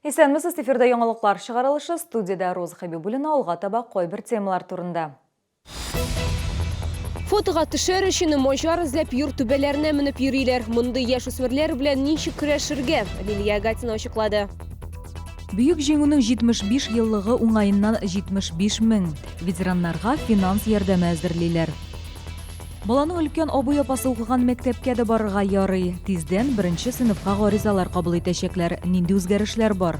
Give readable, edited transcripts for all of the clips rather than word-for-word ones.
Исәнмесез, эфирда яңалыклар чыгарылышы, студиядә Роза Хәбибуллина, алга таба кайбер темалар турында. Фотога төшәр өчен маҗар эзләп йорт түбәләренә менеп йөриләр. Мондый яшүсмерләр белән ничек көрәшергә? Лилия Гатина ачыклады. Бөек Җиңүнең 75 еллыгы уңаеннан 75 мең ветераннарга финанс ярдәме әзерлиләр. Баланың өлкән абый-апасы укыган мәктәпкә дә барырга ярый. Тиздән беренче сыйныфка гаризалар кабул итәчәкләр. Нинди үзгәрешләр бар?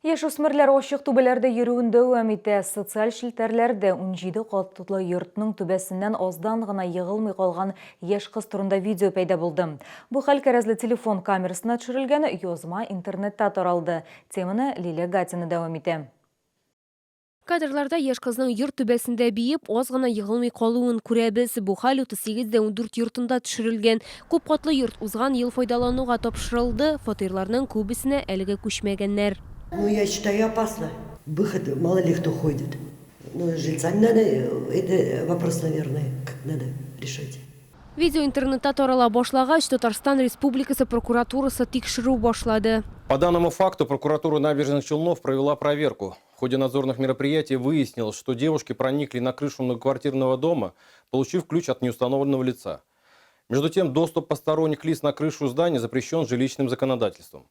Яшүсмерләр ачык түбәләрдә йөрүен дәвам итә. Социаль челтәрләрдә 17 катлы йортның түбәсеннән аздан гына егылмый калган яшь кыз турында видео пәйда булды. Бу хәл кәрәзле телефон камерасына төшерелгән, язма интернетта таралды. Теманы Лилия Гатина дәвам итә. Кадрларда яшь кызның йорт түбәсендә биеп, аз гына егылмый калуын күрәбез. Бу хәл 38 дә 14 йортында төшерелгән. Күп катлы йорт узган ел файдалануга тапшырылды, фатирларның күбесенә әлегә күчмәгәннәр. Ну, я считаю, опасно. Выход, мало ли кто ходит. Ну, с жильцами надо это вопрос, наверное, как надо решать. Видео интернетта тарала башлагач, Татарстан Республикасы прокуратурасы тикшерү башлады. По данному факту прокуратура Набережных Челнов провела проверку. В ходе надзорных мероприятий выяснилось, что девушки проникли на крышу многоквартирного дома, получив ключ от неустановленного лица. Между тем, доступ посторонних лиц на крышу здания запрещен жилищным законодательством.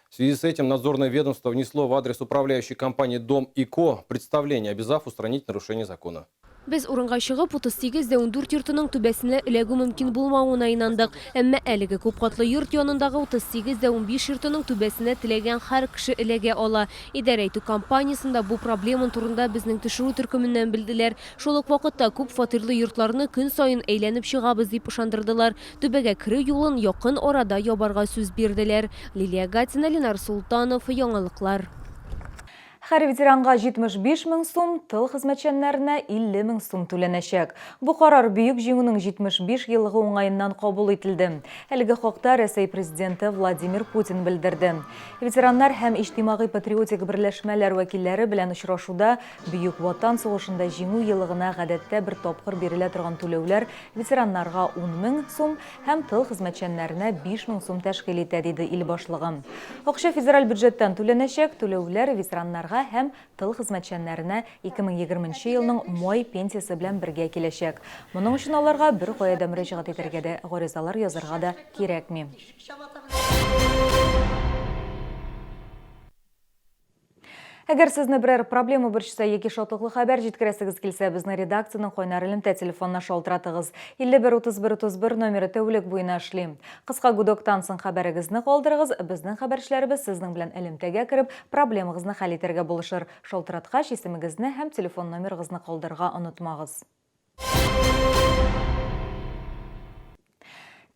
В связи с этим надзорное ведомство внесло в адрес управляющей компании «Дом и Ко» представление, обязав устранить нарушение закона. Без урынга чыгып, 38 дә 14 йортының түбәсенә эләгү мөмкин булмавына инандык. Әмма әлеге күпкатлы йорт янындагы 38 дә 15 йортының түбәсенә теләгән һәр кеше эләгә ала. Идарә итү компаниясендә бу проблема турында безнең төшерү төркеменнән белделәр. Шул ук вакытта күп фатирлы йортларны көн саен әйләнеп чыгабыз, дип ышандырдылар. Түбәгә керү юлын якын арада ябарга сүз бирделәр. Лилия Гатина, Ленар Солтанов, Яңалыклар. Һәр ветеранга 75 мең сум, тыл хезмәтчәннәренә 50 мең сум түләнәчәк. Бу карар Бөек Җиңүнең 75 еллыгы уңаеннан кабул ителде. Әлеге хакта Рәсәй Президенты Владимир Путин белдерде. Ветераннар һәм иҗтимагый-патриотик берләшмәләр вәкилләре белән очрашуда Бөек Ватан сугышында Җиңү еллыгына гадәттә бер тапкыр бирелә торган түләүләр ветераннарга 10 мең сум, һәм тыл хезмәтчәннәренә 5000 сум тәшкил итә, диде ил башлыгы. Акча федераль бюджеттан түләнәчәк, түләүләр ветераннарга һәм тыл хезмәтчәннәренә 2020 нче елның май пенсиясе белән бергә киләчәк. Моның өчен аларга беркая да мөрәҗәгать итәргә дә, гаризалар язарга да кирәкми. Әгәр сезне берәр проблема борчыса яки шатлыклы хәбәр җиткерәсегез килсә, безнең редакциянең кайнар элемтә телефонына шалтыратыгыз. 51 31 31 номеры тәүлек буена эшли. Кыска гудоктан соң хәбәрегезне калдырыгыз, безнең хәбәрчеләребез сезнең белән элемтәгә кереп, проблемагызны хәл итәргә булышыр. Шалтыраткач, исемегезне һәм телефон номерыгызны калдырырга онытмагыз.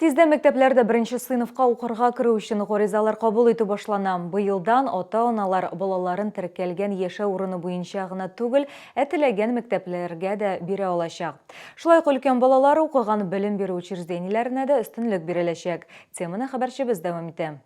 Тиздән мәктәпләрдә беренче сыйныфка укырга керү өчен гаризалар кабул итү башлана. Быелдан ата-аналар балаларын теркәлгән яшәү урыны буенча гына түгел, ә теләгән мәктәпләргә дә бирә алачак. Шулай ук өлкән балалар укыган белем бирү учреждениеләренә дә өстенлек биреләчәк. Теманы хәбәрчебез дәвам итә.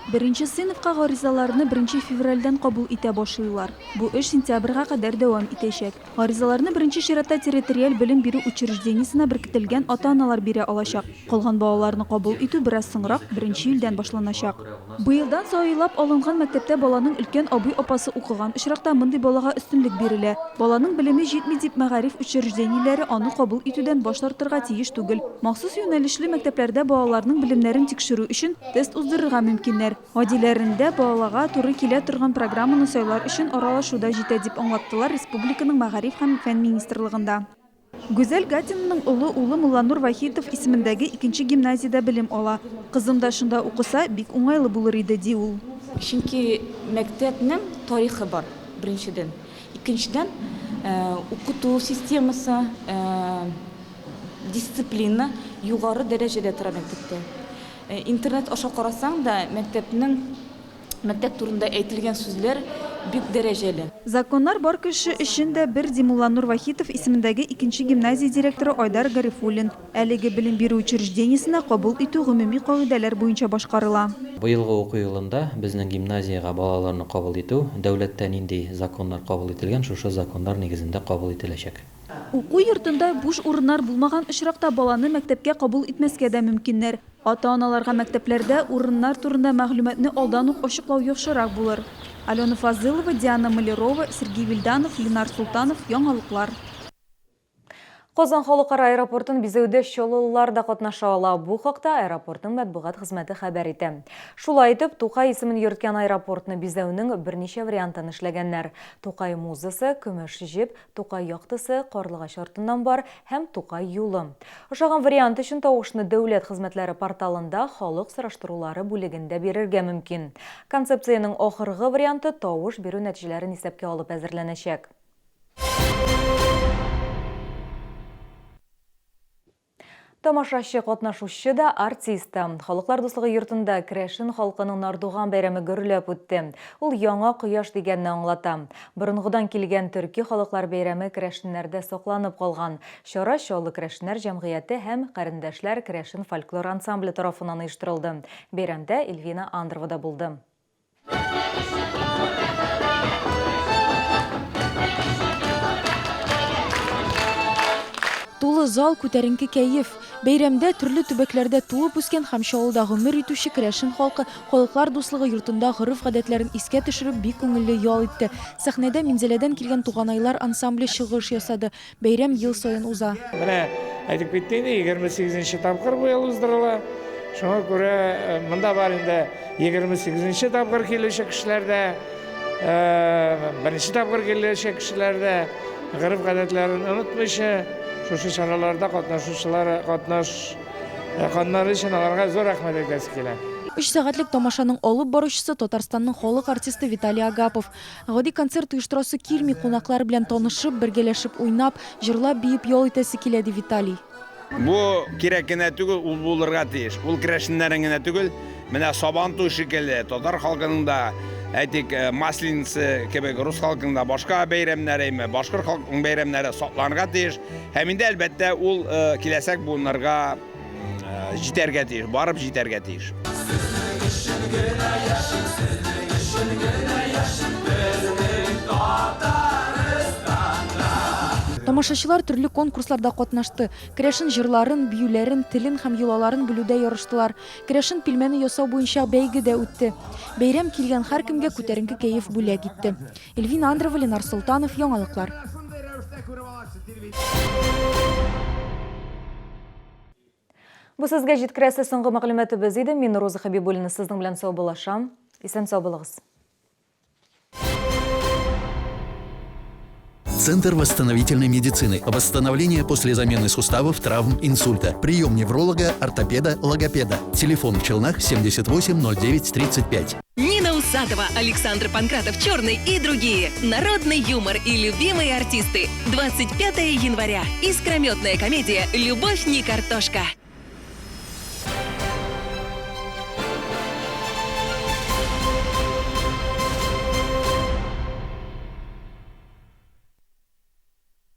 Беренче сыйныфка гаризаларны беренче февральдән кабул итә башлыйлар. Бу эш сентябрьгә кадәр дәвам итәчәк. Гаризаларны беренче чиратта территориаль белем бирү учреждениесенә беркетелгән ата-аналар бирә алачак. Калган балаларны кабул итү бераз соңрак, беренче июльдән башланачак. Быелдан сайлап алынган мәктәптә баланың өлкән абый-апасы укыган очракта мондый балага өстенлек бирелә. Баланың белеме җитми дип мәгариф учреждениеләре аны кабул итүдән баш тартырга тиеш түгел. Махсус юнәлешле мәктәпләрдә балаларның белемнәрен тикшерү өчен тест уздырырга мөмкиннәр. Гадиләрендә балага туры килә торган программаны сайлар өчен аралашу да җитә, дип аңлаттылар республиканың Мәгариф һәм фән министрлыгында. Гүзәл Гатинаның олы улы Мулланур Вахитов исемендәге икенче гимназиядә белем ала. Кызым да шунда укыса, бик уңайлы булыр иде, ди ул. Чөнки мәктәпнең тарихы бар, беренчедән. Икенчедән, укыту системасы, дисциплина югары дәрәҗәдә тора мәктәптә. Интернет аша карасаң да, мәктәпнең мәктәп турында әйтелгән сүзләр бик дәрәҗәле. Законнар бар кеше өчен дә бер, ди Мулланур Вахитов исемендәге икенче гимназия директоры Айдар Гарифуллин. Әлеге белем бирү учреждениесенә кабул итү гомуми кагыйдәләр буенча башкарыла. Быелгы уку елында безнең гимназиягә балаларны кабул итү, дәүләттә нинди законнар кабул ителгән, шушы законнар нигезендә кабул ителәчәк. Уку йортында буш урыннар булмаган очракта баланы мәктәпкә кабул итмәскә дә мөмкиннәр. Ата-аналарга мәктәпләрдә урыннар турында мәгълүматны алдан ук ачыклау яхшырак булыр. Алена Фазылова, Диана Малярова, Сергей Вильданов, Ленар Солтанов, Яңалыклар. Казан халыкара аэропортын бизәүдә чаллылылар да катнаша ала. Бу хакта аэропортның матбугат хезмәте хәбәр итә. Шулай итеп, Тукай исемен йөрткән аэропортны бизәүнең берничә вариантын эшләгәннәр. Тукай музасы, көмеш җеп, Тукай яктысы, карлыгач артыннан бар һәм Тукай юлы. Ошаган вариант өчен тавышны Дәүләт хезмәтләре порталында халык сораштырулары бүлегендә бирергә мөмкин. Концепциянең ахыргы варианты тавыш бирү нәтиҗәләрен исәпкә алып әзерләнәчәк. Тамашачы катнашучы да, артист та. Халыклар дуслыгы йортында керәшен халкының Нардуган бәйрәме гөрләп үтте. Ул яңа кояш дигәнне аңлата. Борынгыдан килгән төрки халыклар бәйрәме керәшеннәрдә сакланып калган. Чара Чаллы керәшеннәр җәмгыяте һәм Карендәшләр керәшен фольклор ансамбле тарафыннан оештырылды. Бәйрәмдә Эльвина Андрова да булды. Тулы зал, күтәренке кәеф. Бәйрәмдә төрле төбәкләрдә туып үскән һәм Чаллыда гомер итүче керәшен халкы Халыклар дуслыгы йортында гореф-гадәтләрен искә төшереп, бик күңелле ял итте. Сәхнәдә Минзәләдән килгән Туганайлар ансамбле чыгыш ясады. Бәйрәм ел саен уза. Менә әйтеп китте инде, 28 нче тапкыр бу ел уздырыла. Шуңа күрә э, монда бар инде 28 нче тапкыр килүче кешеләр дә, э, беренче тапкыр килүче кешеләр дә гореф-гадәтләрен онытмыйча, шушы чараларда катнашучылар катнашканнары өчен аларга зур рәхмәт әйтәсе килә. Өч сәгатьлек тамашаның алып баручысы Татарстанның халык артисты Виталий Агапов. Гади концерт оештырасы килми, кунаклар белән танышып, бергәләшеп уйнап, җырлап-биеп ял итәсе килә, ди Виталий. Бу кирәк кенә түгел, ул булырга тиеш. Ул керәшеннәрнең генә түгел, менә Сабантуй шикелле, татар халкының да, әйтик, Масленица кебек рус халкының да башка бәйрәмнәре, башкорт халкының бәйрәмнәре сакланырга тиеш. Һәм инде, әлбәттә, ул киләчәк буыннарга Җитәргә тиеш, барып җитәргә тиеш. Сезнең өчен генә яшим, сезнең өчен генә яшим, безнең Татарстанда. Тамашачылар төрле конкурсларда катнашты. Керәшен җырларын, биюләрен, телен һәм йолаларын белүдә ярыштылар. Керәшен пилмәне ясау буенча бәйге дә үтте. Бәйрәм килгән һәркемгә күтәренке кәеф бүләк итте. Эльвина Андрова, Ленар Солтанов, Яңалыклар. Бу сезгә җиткерәсе соңгы мәгълүматыбыз иде. Мин Роза Хәбибуллина сезнең белән саубуллашам. Исән-сау булыгыз. Центр восстановительной медицины. Восстановление после замены суставов, травм, инсульта. Прием невролога, ортопеда, логопеда. Телефон в Челнах 78 09 35. Нина Усатова, Александр Панкратов Черный и другие. Народный юмор и любимые артисты. 25 января. Искрометная комедия «Любовь не картошка».